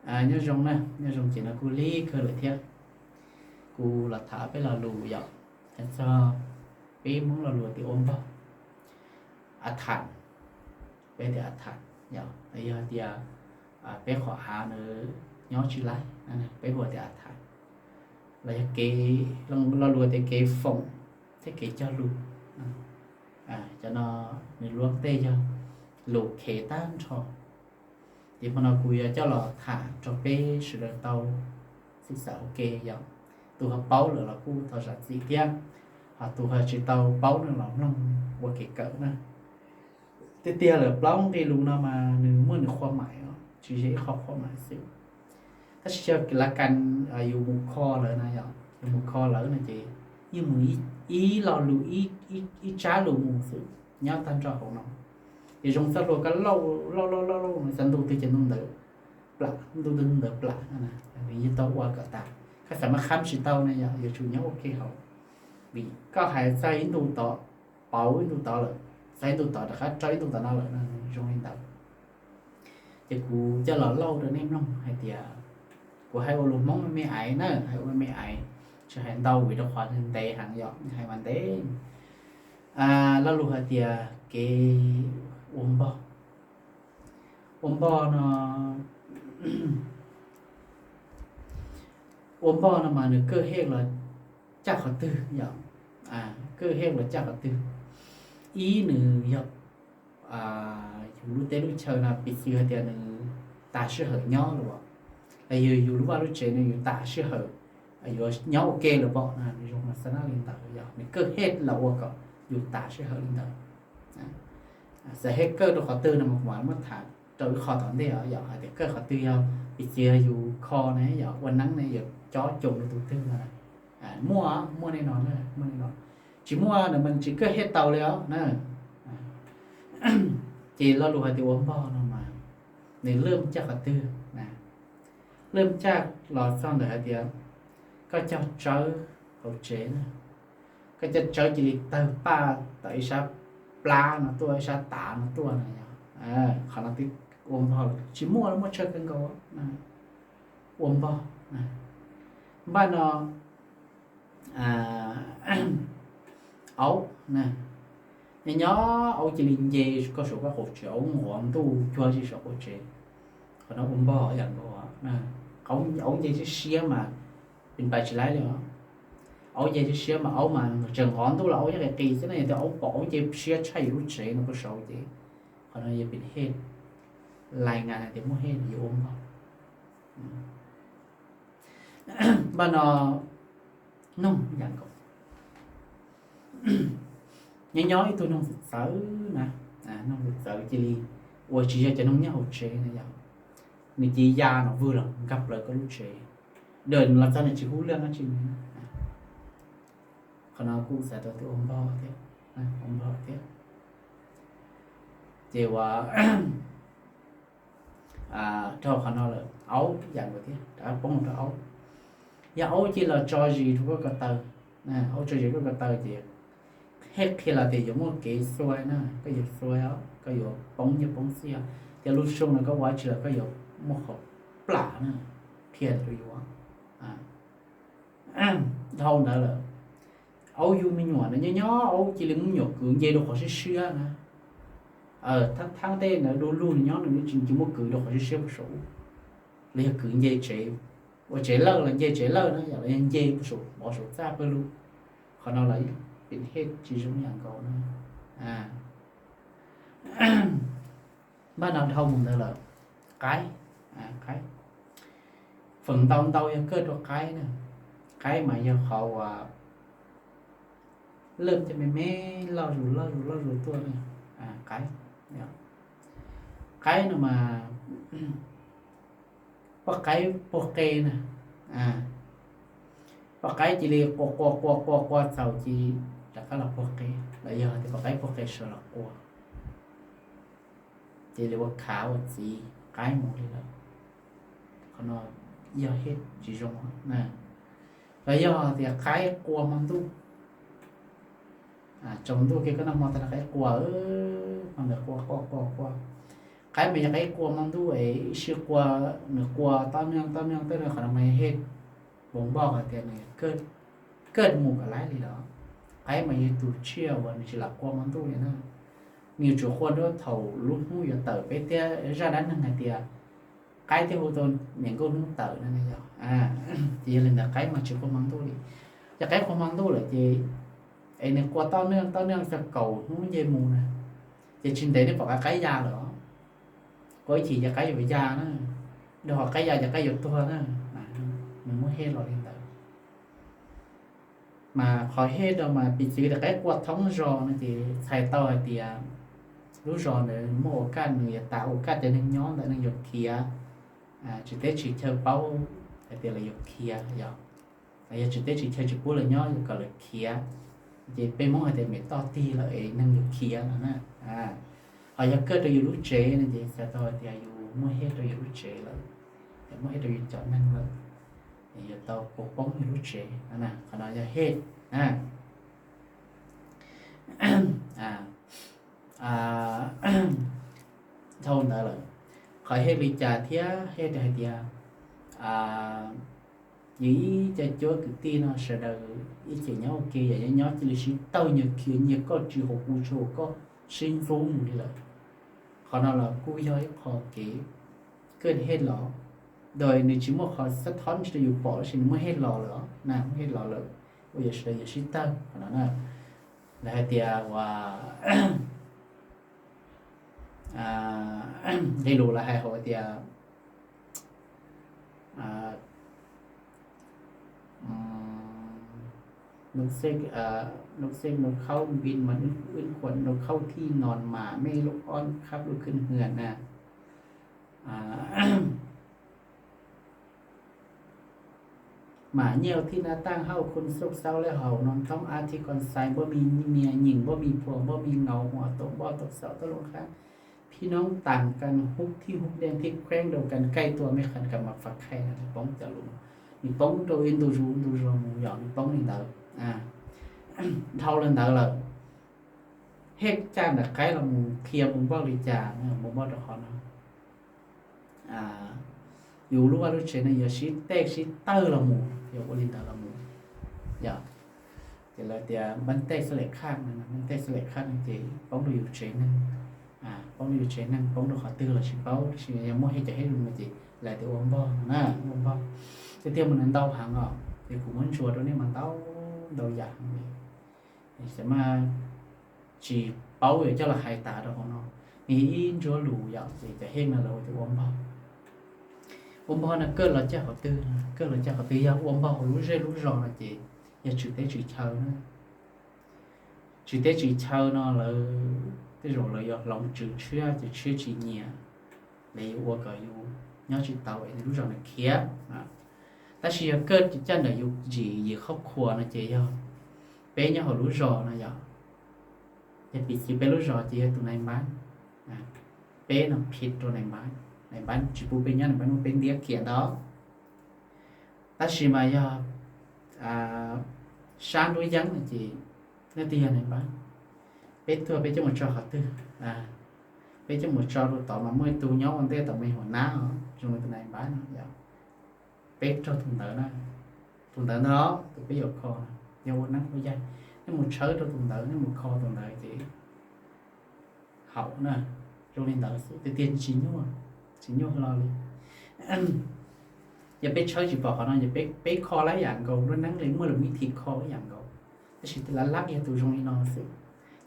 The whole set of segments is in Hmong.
Nyob zoo na, nyob zoo ces no kuj lig kawg lawm thiab. Kuv los tham peb lo lus yom, hais txog peb Hmoob lo lus tias ua npog, a tham, peb tias a tham yom, los yog tias peb qhov av nws nyob tsis laib, peb hu tias a tham, los yog kev, lo lus tias kev foom thiab kev cog lus. Cov no nws luab tej yog lus khev tag nrho. Ces hmo no kuv yuav coj los tham rau peb sawv daws tau xwb xav ua ke yom. Tus ho paub lawm los kuj thov zam txim thiab, ho tus ho tsis tau paub no los mloog ua kev kawm na. Tiag tiag lawm plaub nqe lus no mas nws muaj nws qhua maim os, tsis yog ib qho qhua maim xwb. Tab sis yog lav kas yus mus kho lawv na yom, yus mus kho lawv no ces yeej mus ib lo lus, ib tsab lus mus xwb nyob tag nrho hauv no. Ces zoo txoj hlua koj lauj lauj lauj lauj lauj no, xav ntu twg ces ntu ntawd plam, ntu twg ntu ntawd plam no, nws yeej tau ua kom tas. Koj xav mas kham tsis tau na yom, yuav tsum nyob ua ke hauv. Vim koj hais txog ib ntu tod, pauv ib ntu tod lawm, txog ib ntu tod rov qab rau ib ntu tom no lawm no, zoo li ntawd. Ces kuv coj los lauj rau nej mloog hais tias kuv hais ua lus Hmoob me me aiv na, hais ua me me aiv, tsis hais ntau vim rau qhov ntev heev yom, hais mas ntev. Lo lus hais tias kev ua npog, ua npog no, ua npog no mas nws kawj hej los caj qhov twg yom, kawj hej los caj qhov twg. Ib nws yog yus lub teb lub chaw no piv txwv hais tias nws tas sij hawm nyob lawm, los yog yus lub vaj lub tsev no yus tas sij hawm, yuav nyob ua ke lawm pom no, nws zoo no xav nab li ntawd yom, nws kawj hej los ua kom yus tas sij hawm li ntawd. Xav hej kawj rau qhov twg no mas kuv mam muab tham rau ib qho tom ntej os yom, hais tias kawj qhov twg yog piv txwv yog yus kho ne yom, ua neeb ne yuav cob coom rau tus twg no. Muaj, muaj li no, muaj li no. Tsis muaj no mas tsis kawj hej tau li os na. Ces lo lus hais tias ua npog no mas nws laj caj qhov twg na, laj caj los txog ntawm hais tias koj cog tsawb hauv tsev na, koj cog tsawb cia li tawg paj tawm ib sab plab no tuaj, ib sab tav no tuaj na yom, qhov no twb ua npog lawm, tsis muaj, muaj tsawg kawg nkaus. Ua npog, npaj no aub na, nyob nyob aub cia li nce koj saum koj qaum tsev, aub nqov ntuj cuag tsis saum qaum tsev. Qhov no ua npog yam nkaus, aub nce siab siab mas pis pais tsis laib li os. Aub nce siab siab mas aub mas tseem nqov ntuj los aub yeej qis qis xwb na, yog tias aub pom aub nce siab tshaj yus lub tsev no puag saud ces qhov no yog pim hej, lais ngas hais tias muaj hej yuav ua npog. Npaj no noog yam nkaus, nyob nyob ib tug noog txawv txawv na, noog txawv txawv cia li ua tsis yog cov noog nyob hauv tsev na yom, nws cia li ya no vwg los nkag plaws koj lub tsev, dawm los txog nws tsis hub liaj dab tsi li. Qhov no kuj xav tau tias ua npog thiab, ua npog thiab. Ces ua dhau qhov no lawm aub yam nkaus thiab rov qab poob rau aub. Yog aub cia li los tso zis rau koj ko taw, aub tso zis rau koj ko taw ces hej qhia los tias yuav muaj kev xuav na, koj yuav xuav os, koj yuav poob nyiaj poob txiaj, thiab lub xyoo no koj ua dab tsi los koj yuav muaj qhov plam na, qhia rau yus. Dhau ntawd lawm, aub yug me nyuam na, nyob nyob aub cia li muab me nyuam kwv nce rau qhov siab siab na. Thaab tej ntawd du lug nws nyob nws tsis muab kwv rau qhov siab siab puag saum, los yog kwv nce tsev, ua tsev lawj los nce tsev lawj na yom, los yog nce puag saum, pov saum txaj pawg lug. Qhov no los pim hej tsis zoo yam nkaus na. Npaj no dhau mus ntawd lawm, qaib, qaib, feem ntau ntau yog kawj rau qaib na. Qaib mas yog qhov uas laj cov me me loj zus loj zus loj zus tuaj na. Qaib, qaib no mas poj qaib puag qe na, poj qaib cia li qua qua qua qua qua txaus ces rov qab los puag qe, los yog tias poj qaib puag qe sawv los qua, ces li ua khav ua txiv qaib mus li lawm. Qhov no yog hej tsis zoo na. Los yog tias qaib qua hmo ntuj, tsaus ntuj kiag koj noj hmo tag qaib qua, hmo ntawd qua qua qua qua, Qaib mas yog qaib qua hmo ntuj es ib sij qua, nws qua tob neeg tob neeg tob neeg, qhov no mas yog hej npoo npoj hais tias nws kawj mus kom laib li lawm. Qaib mas yog tus tsiaj uas nws tsis lam qua hmo ntuj li na. Nws yuav tsum qua nruab thaum lub hnub yuav tawm, peb thiaj zaj dab neeg hais tias qaib thiaj hu tau niam nkauj hnub tawm no yog. Ces yog li ntawd qaib mas tsis qua hmo ntuj li. Yog qaib qua hmo ntuj lawm ces es nws qua tob neeg tob neeg txog kaum hnub nce mus na, ces tsis ntev nej pom qaib ya lawm. Qua ib chim ces qaib yuav ya na, rau qhov qaib ya ces qaib yuav tuag na. Nws muab hej los li ntawd. Mas qhov hej rau mas piv txwv tias qaib qua thoob zos no ces txhais tau hais tias lub zos ntawd muaj ua kaj, nws yuav tas ua kaj, cov neeg nyob ntawd neeg yuav khiav, tsis teb tsis chaw paub hais tias lawv yuav khiav, yog, yog tsis teb tsis chaw tsis pub lawv nyob, yuav kom lawv khiav. Ces peb Hmoob hais tias mem toj tig lawm es neeg yuav khiav no na. Ho yog kawj rau yus lub tsev no ces txhais tau hais tias yus muab hej rau yus lub tsev lawm, yog muab hej rau yus cov neeg lawm, yuav tau poob yus lub tsev no na. Qhov no yog hej na. Dhau ntawd lawm, qhov hej li cas thiab? Hej rau hais tias yus ib co cuab kwv tij no sawv daws ib txhia nyob ua ke, yam nyob nyob cia li sib tawg, nyias khiav nyias, koj tsis haum kuv tsis haum koj, sib ntxub mus li lawm. Qhov no los kuj yog ib qho kev kawj hej los, ntawm nws tsis muaj qhov xab thov tsis rau yus pom tab sis nws muaj hej los lawm na, muaj hej los lawm, ua yog sawv daws yuav sib tawg qhov no na. Lawv hais tias uas nqe lus lawv hais hauv tias noj xej, noj xej noj khaub npis mas wb khuam noj khaub thij no mas mej lub ob khab lub khwj hwm na. Mas nyiaj thij nab taaj hauj khun xauj xaub lej haus no thoob ab thij kos xais npoj mi mias nyeem npoj mi phuas npoj mi ngaus mus tom npoj tom xaus toj loo qab phib noob tas kas hub thij hub dej thij kheeb rau kas kaij tua mej qhas kas mas fas khaij na. Nws poob cov lus, nws poob rau ib ntu zus ntu zog mus yom, nws poob li ntawd. Dhau li ntawd lawm, hej caj ntawm qaib los mus qhia npoo npoj li cas, npoo npoj rau qhov no yus lub vaj lub tsev no yuav sib tej sib tawg los mus, yuav ua li ntawd los mus yom. Ces lawv tias npab tej xab lem khaj, npab tej xab lem khaj no ces poob rau yus tsev neeg, poob rau yus tsev neeg, poob rau qhov twg los tsis paub, tab sis yog muaj hej cov hej lus no ces lawv tias ua npog na, ua npog. Tiag tiag mas nws ntau heev os, ces kuv muab ntsuas rau nej mas ntau, ntau yam heev li. Xav mas tsis paub yuav coj los hais tas rau hauv no, nws yog ib ntsuab lus yom, ces cov hej no lawv hu tias ua npog. Ua npog no kawj los caj qhov twg? Kawj los caj qhov twg? Yog ua npog hauv lub zej lub zos no ces yog tswv teb tswv chaw na. Tswv teb tswv chaw no lawv tej zaum lawv yuav hloov tswv tshiab, ces tshiab tsis nyiam, lawv yuav ua kom yus nyob tsis tau es lub zos nws khiav. Tab sis yog kawj caj ntawm yus yim yim qhov khua no ces yog peb nyob hauv lub zos no yom, yog piv txwv peb lub zos ces yog tus nais npab, peb no phiv rau nais npab, nais npab tsis pub peb nyob, nais npab muab peb ntiab khiav ntawd. Tab sis mas yog sab nruab yeeb no ces leej twg yog nais npab, peb tuag peb coj mus tso qhov twg? Peb coj mus tso rau tod mas muaj ib tug nyob ua ntej tom me huam nab os, zoo li tus nais npab no yom. Peb raug tus ntawd na, tus ntawd ntag tus peb yuav kho, yog ua neeb ua yaig, nej mus tshawb rau tus ntawd, nej mus kho tus ntawd ces haum na. Zoo li ntawd xwb, tiag tiag tsis nyuaj, tsis nyuaj hlo li. Yog peb tshawb tsis pom qhov no ces peb kho lab yam nkaus, lub neeb li muaj lus me thi kho lab yam nkaus, tab sis lab lab yog tus zoo li no xwb.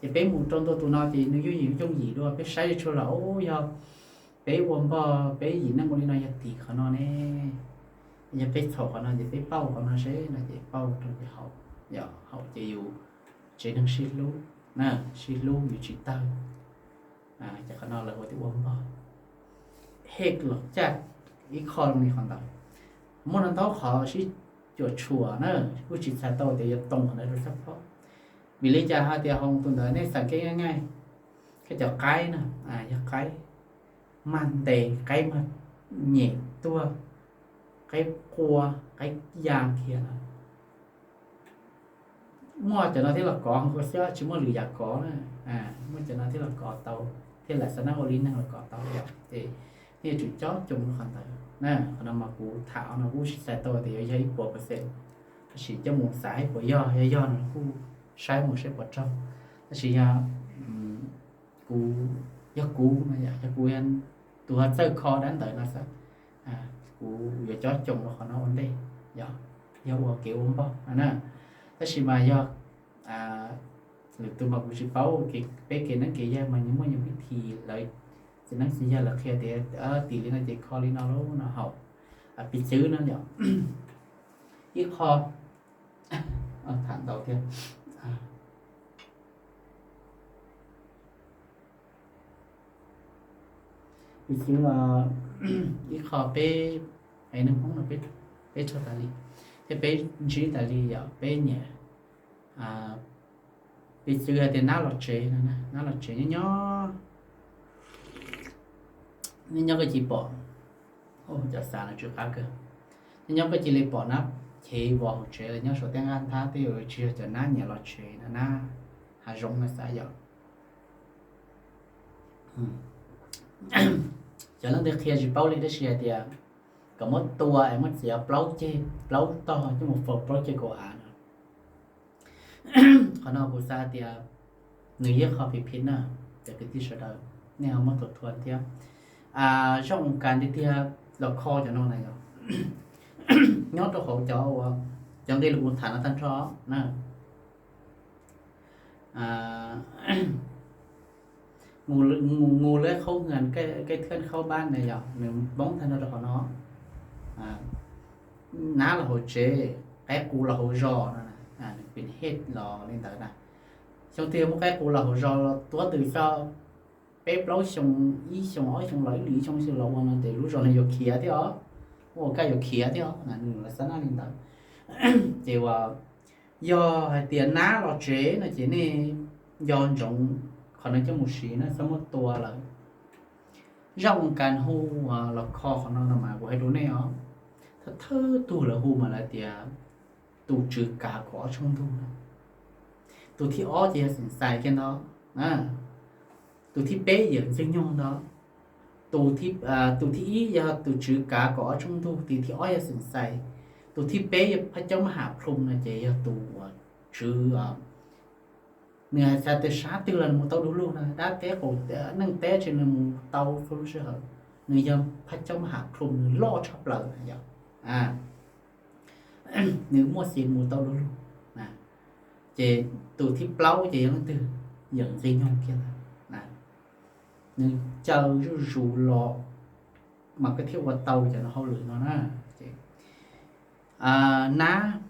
Ces peb mus rau ntua tus no ces nws yooj yim yooj yim dua, peb saib tsis tshua los, o, yog peb ua npog peb yim neej ua li no yog tim qhov no ne, yog peb txhaum qhov no ces peb pauj qhov no seb no ces pauj rau ces haum, yog haum ces yus tsev neeg sib hlub, sib hlub yus tsis tawg. Ces qhov no lawv hu tias ua npog. Hej los caj ib qho zoo li qhov ntawd. Muaj no ntau qhov sib cuam tshuam na, kuj tsis txhais tau tias yuav too qhov ntawd rau sab plaub. Vim li cas hais tias hauv tus ntawd nej xav keeb nyaij, koj cov qaib na, yog qaib mag ntes, qaib mag nyem tuag, qaib qua, qaib ya kiag na. Muaj cov no thiaj los kov hauv koj xwb, tsis muaj lwm yam kov na. Muaj cov no thiaj los kov tau thiab. tej lam xav nab ua li neeg los kom tau yom. Ces nej yuav tsum cob coom rau qhov ntawd na. Qhov no mas kuv tham no kuj tsis txhais tau tias yuav yog ib puas percent, tab sis coj mus xav ib puas yog, yog yog no kuj saib mus saib puas raug. Tab sis yog kuv, yog kuv no yog kuv tus ho txawj kho dab ntawd no xwb, kuv yuav cob coom rau qhov no ua ntej, yog, yog ua kev ua npauj no na. Tab sis mas yog lwm tus mas kuv tsis paub, peb kev neeb kev yaig mas nws muaj nws vib thim, lawv txiv neeb txiv yaig lawv qhia tias tim li no ces kho li no lub no haum. Piv txwv no yom, ib qho, tham ntau thiab. Piv txwv ib qho peb, neeg Hmoob no peb raug tas li, thiab peb ntsib tas li yom, peb nyiam, piv txwv hais tias nab los tsev no, nab los tsev nyob nyob, nyob nyob koj cia li pom, cov xav no tsw qab kawg, nyob nyob koj cia li pom nab chev vos hauv tsev los nyob saum tej nqaj nthab, twb yuav tsis yog cov nab nyiam los tsev no, nab hav zoov no xav yom. Cov leej twg qhia tsis paub li, tab sis hais tias kom muab tua es muab txiav plaub ceg plaub tog coj mus faus plaub ceg kaum av no. Qhov no kuv xav tias nws yog qhov phiv phiv na, cov kwv tij sawv daws, nej ho muab tus thuam thiab. Zaj oo kas tiag tiag los kho cov no na yom, nyob rau hauv cov, cov nqe lus kuv tham no tag nrho na. Ngu lawv khaub ngas, kej thwj khaub npab na yom, nws poob tag nrho rau qhov no. Nab los hauv tsev, qaib qus los hauv zos no, nws pin hej los li ntawd na. Xyoo twg muaj qaib qus los hauv zos los tuav ntws xyov peb plaub xyoo, ib xyoo ob xyoo los ib lwm xyoo xwb los ua no ces lub zos no yuav khiav thiab os, ua kaj yuav khiav thiab os, nws lawv xav nab li ntawd. Ces uas yog hais tias nab los tsev no ces nej nco ntsoov qhov no coj mus siv na, txhob muab tua lawm. Zaj oo kas hu los kho qhov no no mas kuv hais rau nej os, thawj thawj tug lawv hu mas lawv tias tus tswv kav kaum ob tshooj ntug na. Tus thib ob ces yog xeem xais kiag ntawd, tus thib peb yawm ntxwg nyoog ntawd. Tus thib ib yog tus tswv kav kaum ob tshooj ntug, tus thib ob yog xeem xais, tus thib peb yog phab coob mab ham plhum no ces yog tus uas tswv, nws hais tias sab twg los nws mus tau du lug na, dab teb qaum, neej teb tsis nws mus tau txhua lub sij hawm. Nws yog phab coob mab ham plhum, nws loj tshaj plaws yom. Nws muaj xis mus tau du lug. Ces tus thib plaub ces yog leej twg? Yawm ntxwg nyoog kiag ntawd. Nws caw zuj zus los mas koj thiaj ua tau cov hauj lwm no na. Nab,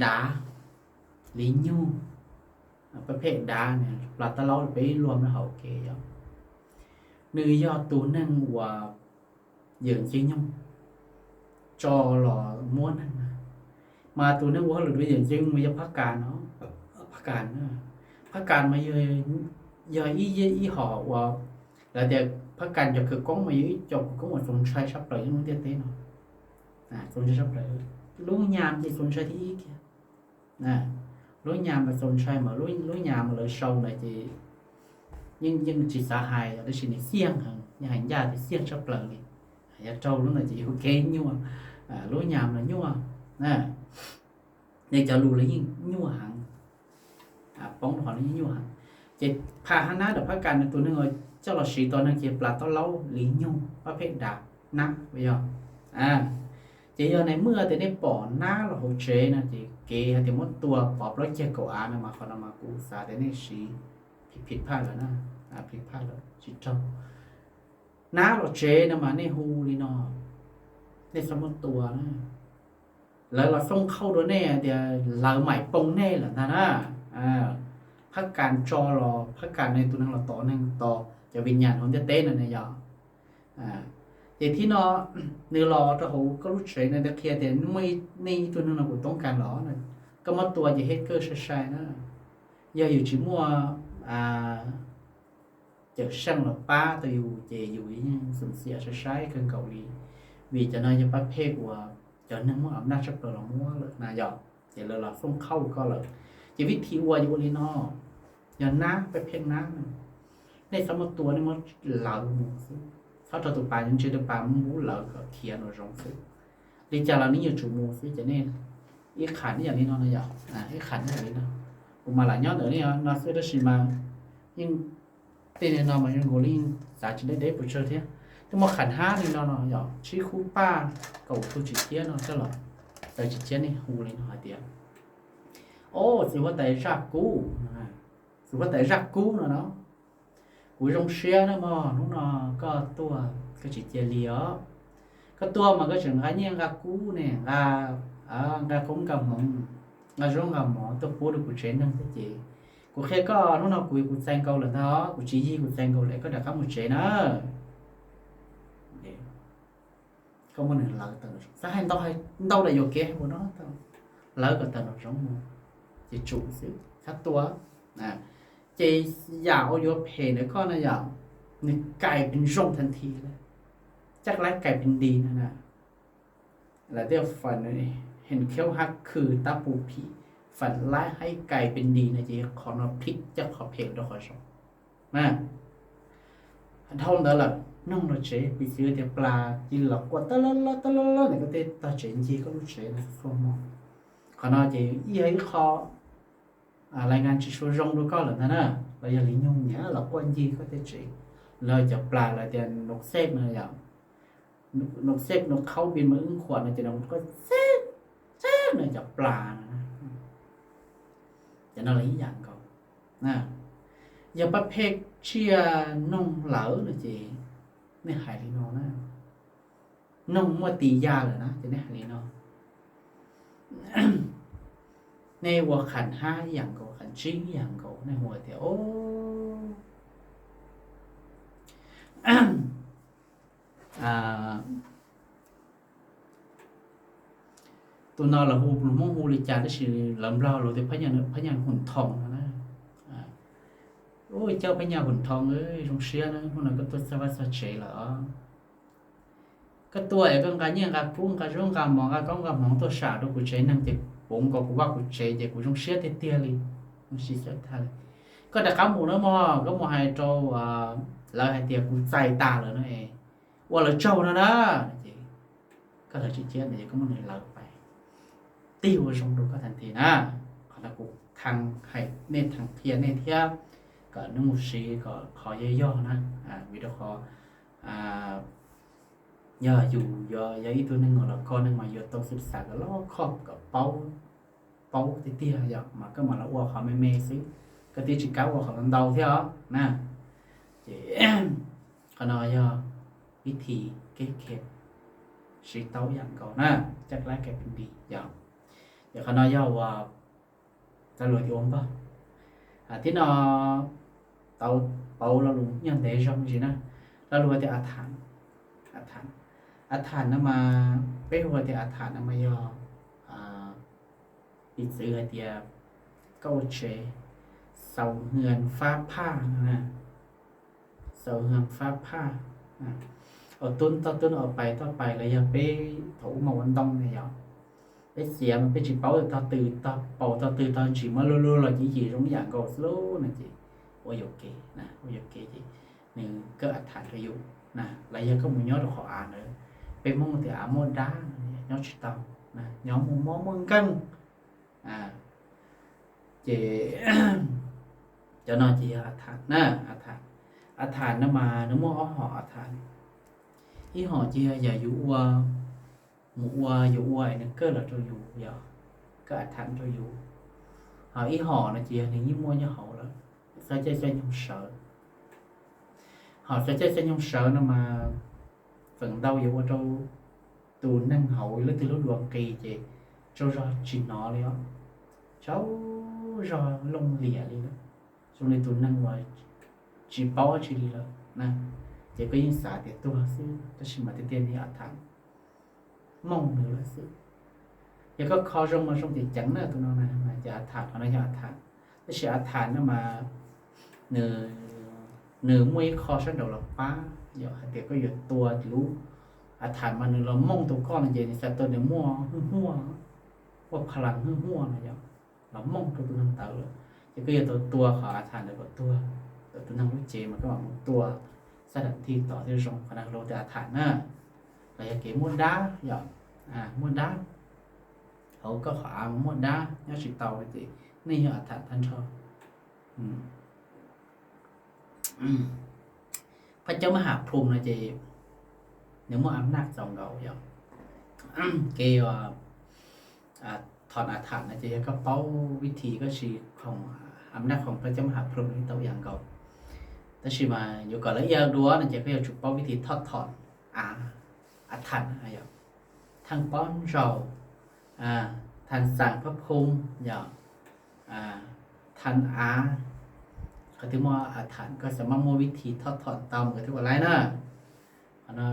dav, li nyug, pab phem dav, plas tab laub peb luag me hauv kev yom. Nws yog tus neeg uas yawm ntxwg nyoog tso los muab neeg na. Mas tus neeg ua hauj lwm rau yawm ntxwg mas yog phab kas no, phab kas, phab kas mas yog ib, ib hom uas lawv tias phab kas cov khawv koob mas yog ib co khawv koob uas txaus ntshai tshaj plaws nyob lub ntiaj teb no. Txaus ntshai tshaj plaws, lub nyam ces txaus ntshai thib ib kiag. Lub nyam mas txaus ntshai mas, lub nyam mas lawv sau ntawd ces yeej, yeej tsis xav hais, tab sis nws xiaj heev, yog hais ncaj tias xiaj tshaj plaws li. Yog raug lub ntawd ces yus kev nyuaj, lub nyam los nyuaj, nej cov lus los yeej nyuaj heev, poob rau qhov no yeej nyuaj heev. Ces phab hab nab ntawm phab kas nws tus neeg uas coj los siv tau neeg ces plas tab laub, li nyug, pab phem dav, nab, yog. Ces yog nais muaj tias nej pom nab los hauv tsev no ces kev hais tias muab tua pov plaub ceg kaum av no mas qhov no mas kuv xav tias nej siv phiv phaj lawm na, phiv phaj lawm tsis raug. Nab los tsev no mas nej hu li no, nej txhob muab tua na. Lawv los xoo khauj rau nej tias lawv maim poo nej lawm ntag na. Phab kas tso los, phab kas no tus neeg los tov neeg, tos cov vim nyam hauv ntiaj teb no ne yog. Ces thib no nws los rau hauv koj lub tsev no, nws qhia tias muaj nej ib tug neeg no kuv toob kas los, koj muab tua ces hej kawj sai sai na. Yog yus tsis muaj cawm seej los pab tau yus ces yus yeej xum xiam sai sai kawg nkaus li, vim cov no yog pab phem uas cov neeg muaj am naj tshaj plaws los muab lawm na yog, ces lawv los xoo khauj koj lawm. Ces vib thim ua yus ua li no, yog nab, pab phem nab, Nej txhob muab tua, nej muab lawv mus xwb, txhob rau tus pas ntsia, tus pas muab lawv kom khiav nraum zoov xwb. Li cas los nej yuav tsum mus xwb ces nej ib qham ib yam li no no yom, ib qham ib yam li no. Kuv mas lam nyob ntawm nej no xwb tab sis mas yeej tej no mas zoo nkaus li yeej xav tsis deb deb pes tsawg thiab. Twb muaj qham hab li no no yom, tsib hub paj kaum tug tsim ciab no coj los, tawm tsim ciab nej hu li no hais tias, o, txiv huab tais Zaj Kub, txiv huab tais Zaj Kub no no, kuv zoo siab na mog, hnub no koj tuaj koj tsis cia li os. Koj tuaj mas koj tseem nqa nyiaj nqa kub ne, nqa, nqa koob nqa hmoov, nqa zaub nqa mov tuaj pub rau kuv tsev neeg thiab ces kuv qhia koj, hnub no kuv kuv txais nkaus lawm ntag, kuv tsis yig kuv txais nkaus lawm, koj rov qab mus tsev na. Koj muab nws lawv tawm, xav hais ntau, ntau daim yuam kev hais ua no, lawv kom tawm nraum zoov mus ces tsum xwb, txhob tua. Ces yam uas yuav phem ntawm koj na yom, nws cài pin rau tag nrho lawm, chắc là cài pin đi no na. Lawv tias phần hèn khéo hack khư tá phù phỉ, phần lá háy cài pin đi no ces qhov no phim coj qhov phem rau qhov zoo. Dhau ntawd lawm, noog los tsev, piv txwv tias plas cia li los quaj tab lab lab tab lab lab ntawm koj tej tog tsev ncig koj lub tsev no txhua hmo. Qhov no ces yog ib qho lais nkas tsis tshua zoo rau koj lawm ntag na. Los yog li nyuj nyiam los quaj ncig koj tej tsev, los cov plas lawv tias nws xej no yom, nws xej nws qhaub pis mas wb khuam no ces nws quaj xej xej no cov plas no. Cov no los ib yam nkaus. Yog paj phej tsiaj noog lawm no ces nej hais li no na, noog muaj tis ya lawm na ces nej hais li no. Nej ua qham hab ib yam nkaus, qham tsib ib yam nkaus, nej hu tias, o, tus no lawv hu, lus Hmoob hu li cas tab sis lawv Nplog lus tias phab nyaj hum thoo no na. Ua coj phab nyaj hum thoo, zoo siab na, hnub no koj tuaj txog vaj txog tsev lawm os. Koj tuaj es koj nqa nyiaj nqa kub nqa zaub nqa mov nqa koob nqa hmoov tuaj sam rau kuv tsev neeg ces puv nkaus kuv vaj kuv tsev ces kuv zoo siab tiag tiag li. Koj rov qab mus na mog, koj mus hais rau lawv hais tias kuv txais tas lawm no, ua lawv tsaug no na. Ces koj lawv tsis ciab ntawd ces koj muab nws lawv pais, tig ua zoo rau koj tag nrho na. Qhov no kuv thee hais nej, thee qhia nej thiab kom nej mus siv kom qhov yog yog na. Vim rau qhov yog yus yog ib tug neeg los koj neeg mas yuav tau xwm xav kom loj khoj kom paub, paub tiag tiag yom, mas koj mam los ua qhov me me xwb, koj twb tsis kam ua qhov ntau thiab os na. Ces qhov no yog vib thim kev khe siv tau yam nkaus na, caj lab kab pin di yom. Ces qhov no yog uas cov lus ua npog. Tib no tau pauv lo lus nyob ntev zog me ntsis na, lo lus tias a tham, a tham, a tham no mas peb hu tias a tham no mas yog piv txwv hais tias koj ua tsev xaus hwm fab phaj no na, xaus hwm fab phaj, ua tub toj tub, ua pais toj pais los yog peb thaum ub mas ua ntoo na yom, peb xiav mas peb tsis paub tog tw, tog paus tog tw tog ntsis muab luag luag los ces yim zoo ib yam nkaus xwb lauj no ces ua yuam kev, ua yuam kev ces nws kawg a tham rau yus na, los yog koj mus nyob rau qhov av ntawd, peb Hmoob tias av muaj dab, nyob tsis tau, nyob muaj mob muaj nkeeg. Ces cov no ces yog a tham na, a tham, a tham no mas nws muaj ob hom a tham. Ib hom ces yog yam yus ua, mus ua yus ua es nws kawg los rau yus, yog kawg a tham rau yus. Ho ib hom no ces yog nws yeej muaj nyob hauv lawm, txog caij caij nyoog sawv. Ho txog caij caij nyoog sawv no mas feem ntau yuav ua rau tus neeg hauv leej twg lub dua nqis ces tsaug zog tsis hnov li os, tsaug zog looj liam li lawm, zoo li tus neeg uas tsis paub dab tsi li lawm na. Ces koj yeej xav tias tuag xwb tab sis mas tiag tiag nws yog a tham, mooj nws lawm xwb. Yog koj kho zoo mas zoo ces ceev na, tus no na mas ces a tham, qhov no yog a tham. Tab sis a tham no mas nws, nws muaj ib qho sab nraud los pab, yog hais tias koj yuav tua lub a tham mas nws los mooj tus koj no ces nws xav tua nws muaj hwj huaj, muaj pha las hwj huaj no yog los mooj rau tus neeg ntawd lawm, ces koj yuav tau tua qhov a tham ntawd kom tuag, kom Tus neeg lub cev mas koj mam mus tua xab dam thij tod thiaj zoo. Qhov no lus tias a tham na, los yog kev muab dab yom, muab dab, hauv koj qhov av muab dab nyob tsis tau no ces nej yog a tham tag nrho. Peb cov mab ham plhum no ces nws muaj a naj txaus nkaus yom. Kev thom a tham no ces yog koj paub vib thi koj tsis khoom, a naj khoom peb cov mab ham plhum no tau ib yam nkaus. Tab sis mas yuav kom lawv ib yam dua no ces koj yuav tsum paub vib thi thoj thom a, a tham, thaj pob ntsaus, thaj xaam phab phoo yom, thaj av, qhov twg muaj a tham koj xam maj muaj vib thi thoj thom tau mus thiaj ua laib na. Qhov no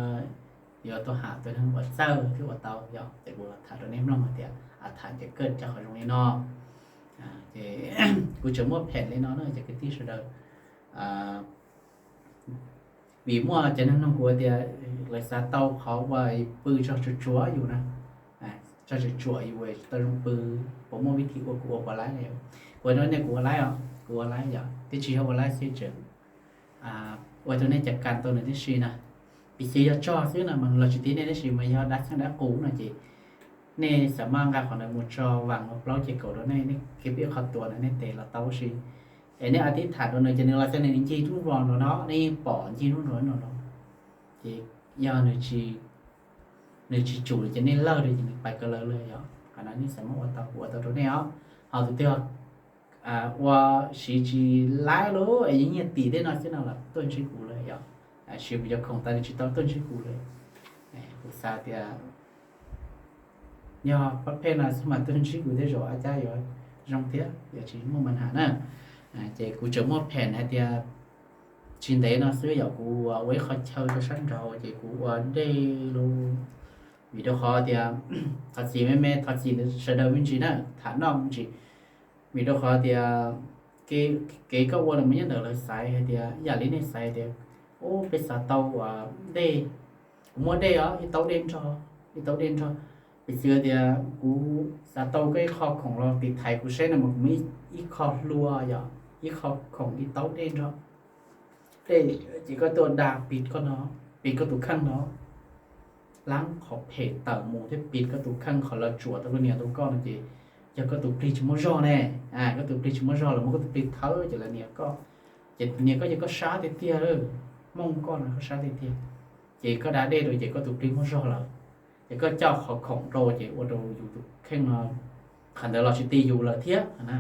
yuav tau ham tus neeg uas txawj thiaj ua tau yom. Ces kuv tham rau nej mloog hais tias a tham ces kawj cov qhov zoo li no. Ces kuv tseem muaj phem li no na cov kwv tij sawv daws, vim muaj cov neeg nug kuv tias lawv xav tau qhov uas pw tso tsuam tsuam yus na, tso tsuam tsuam yus tau zoo pw, puas muaj vib thi ua kuv ua puas laib. Kuv no nej kuv ua laib os, kuv ua laib yom, twb tsis yog ua laib xwb tseem ua rau nej cov kam tau nws tib si na. Piv xws yog tsog xwb no mas los tsis tib nej tab sis mas yog dab xeeb dab qus no ces nej xam maj nqa qhov ntawd mus tso vas ua plaub ces kaum rau nej, nej kev pib qhov tuas na nej tes los tau si. Es nej a tib tham rau nws ces nws los xav nws ncig rub vos nrov no, nej yeej pom ncig rub nrov no no. Ces yog nws tsis tsum ces nej lawj rau ces nws pais ko lawm lawm yom. Qhov no nej xam maj ua tau, kuv ua tau rau nej os. Ho tus twg ua siv tsis laib lawm es yeej nyiaj tim tej no xwb no los tuaj ntsib kuv lawm yom. Siv kuv cov khoom tas nws tsis tau tuaj ntsib kuv lawm. Kuv xav tias yog pab phem no xwb mas tuaj ntsib kuv tej zaum a cab yuav zoo thiab yuav tsis muaj mas ham na. Ces kuv tseem muaj phem hais tias tsis ntev no xwb yom, kuv ua ib qho chaw rau sab nraud ces kuv ua dej lauj. Vim rau qhov tias thov txim me me, thov txim sawv daws me ntsis na, tham noj me ntsis. Vim rau qhov tias kev koj ua los mas nyob ntawm lawv xaiv hais tias ib yam li nej xaiv tias, ub, peb xav tau dej, kuv muab dej os, ib taub dej nrog, ib taub dej nrog. Piv txwv tias kuv xav tau koj ib qho khoom los tiv thaiv kuv seb no mas kuv muab ib qho hlua yom, ib qho khoom ib taub dej nrog. Dej ces koj tuaj da pis koj no, pis koj tus kheej no, laab qhov phem tawm mus thiab pis koj tus kheej, qhov lawv tsuam tau koj niam tau koj no ces yog koj tus plig tsis muaj zog ne. Koj tus plig tsis muaj zog, lawv muab koj tus plig thawb ces lawv niam koj, ces niam koj ces koj sab tiag tiag, mooj koj no koj sab tiag tiag. Ces koj da dej rau ces koj tus plig muaj zog lawm, ces koj coj qhov khoom rau ces ua rau yus tus kheej no, qhov ntawd los tsis ti yus lawm thiab na.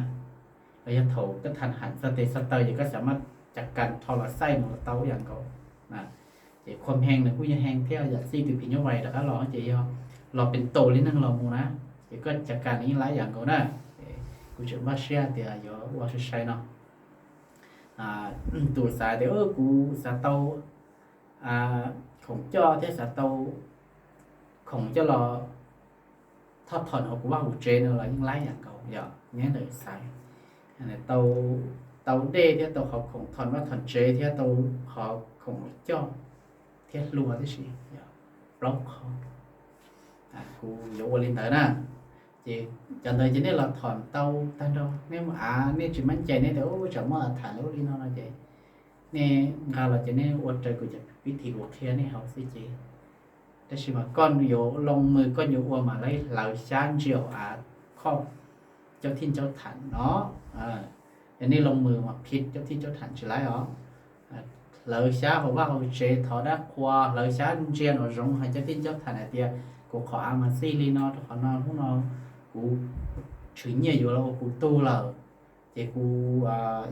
Los yog thaum koj tham ham txog tes txog taw ces koj xam maj cav kas rho los xaij mus los tau ib yam nkaus. Ces khuam hees nws kuj yog hees thiab, yam txij tus phim nyuj vais rov qab los ces yog los pes taus li neeg los mus na, ces koj cav kas nws yeej laib yam nkaus na. Kuv tseem npaj siab tias yuav ua sai sai no. Tus xav tias kuv xav tau khoom coj thiab xav tau khoom coj los thoj thom hauv kuv vaj kuv tsev no los yeej laib yam nkaus yom, nyob ntawm xaiv tau dej thiab tau qhov khoom thom vaj thom tsev thiab tau qhov khoom coj thiab hlua tib si, plaub qho. Kuv yuav ua li ntawd na. Ces cov ntawd ces nej los thom tau tag nrho, nej mus av nej tsis mab cai nej tias ub tsam muaj tham lub li no no ces nej nqa los ces nej ua raws kuv cov pib thim kuv qhia nej hauv xwb ces. Tab sis mas koj yuav loo mws koj yuav ua mas laib hlawv xyab ntsia hauv av khoj caub thij caub tham no. Yog nej loo mws mas phiv caub thij caub tham tsis laib os. Hlawv xyab hauv vaj hauv tsev thov dab qhua, hlawv xyab ntsia nraum zoov hais caub thij caub tham hais tias kuv qhov av mas txij li no rau qhov no, hnub no kuv tshwm nyiaj yuav los ua kuv tug lawm, ces kuv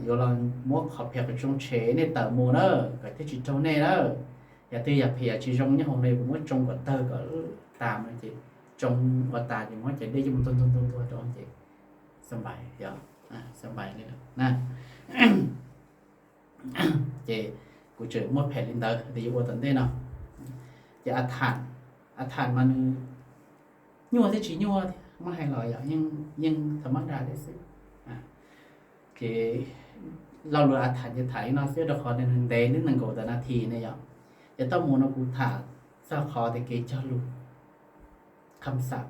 yuav los muab qhov phem qhov zoo tshem nej tawm mus na, kom thiaj tsis raug nej na. Yam twg yam phem yam tsis zoo nyob hauv no kuv muab tsoo kom tawg kom tas no ces tsoo ua tas ces muab cov dej coj mus ntuag ntuag ntuag ntuag rau ces xab npais, xab npais li na. Ces kuv tseem muaj phem li ntawd tias yuav ua tom ntej no. Ces a tham, a tham mas nws nyuaj thiab tsis nyuaj thiab muab hais los yog yeej tham mab dab thiab xwb. Ces lo lus a tham ces tham li no xwb rau qhov nws ntev li nees nkaum tawm nas this ne yom. Ces tau mus no kuv tham txog qhov tias kev cog lus, kham xab,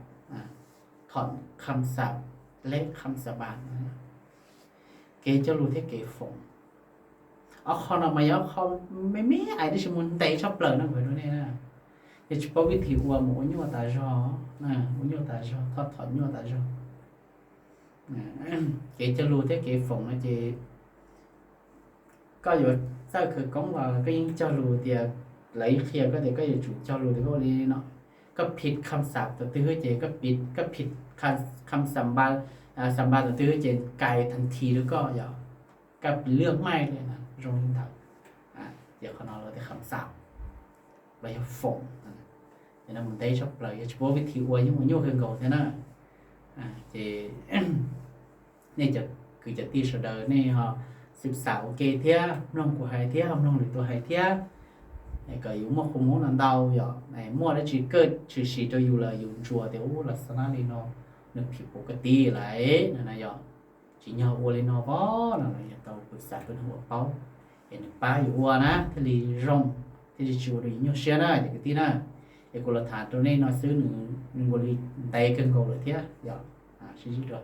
thom kham xab, leb kham xab npas, kev cog lus thiab kev foom. Ob qho no mas yog ob qho me me ais tab sis mas ntev tshaj plaws no kuv hais rau nej na. Yog tsis paub vib thim ua mas ua nyuaj tas zog, ua nyuaj tas zog, thov thom nyuaj tas zog. Kev cog lus thiab kev foom no ces koj yuav txawj khawv koob los koj yeej cog lus tias lawv qhia koj tias koj yuav tsum cog lus tias koj ua li no, koj phim kham xam tau twg ces koj phim, koj phim kham xam npa, xam npa tau twg ces kais thas thi rau koj yom, koj phim lwaj maij li na zoo li ntawd. Ces qhov no lawv tias kham xam los yog foom. Ces no mus ntev tshaj plaws, yog tsis paub vib thim ua yeej ua nyuaj kawg nkaus thiab na. Ces nej cov kwv cov tij sawv daws nej ho xwm xam ua ke thiab mloog kuv hais thiab ho mloog lwm tus hais thiab, kom yus muaj qhov muv no ntau yom. Muaj dab tsi kawj tshwm sim rau yus lawm yus ntsuas tias ub los xav nab li no, nws phim pum koj tij lawm no na yom. Tsim nyog ua li no vov no los yog tau pw xam pw no ua paub, es nws pab yus ua na thiaj li zoo, thiaj li tsis ua rau yus nyuaj siab na cov kwv tij na. Es kuv los tham rau nej no xwb, nws nkaus li ntev kawg nkaus lawm thiab yom. Sib ntsib dua.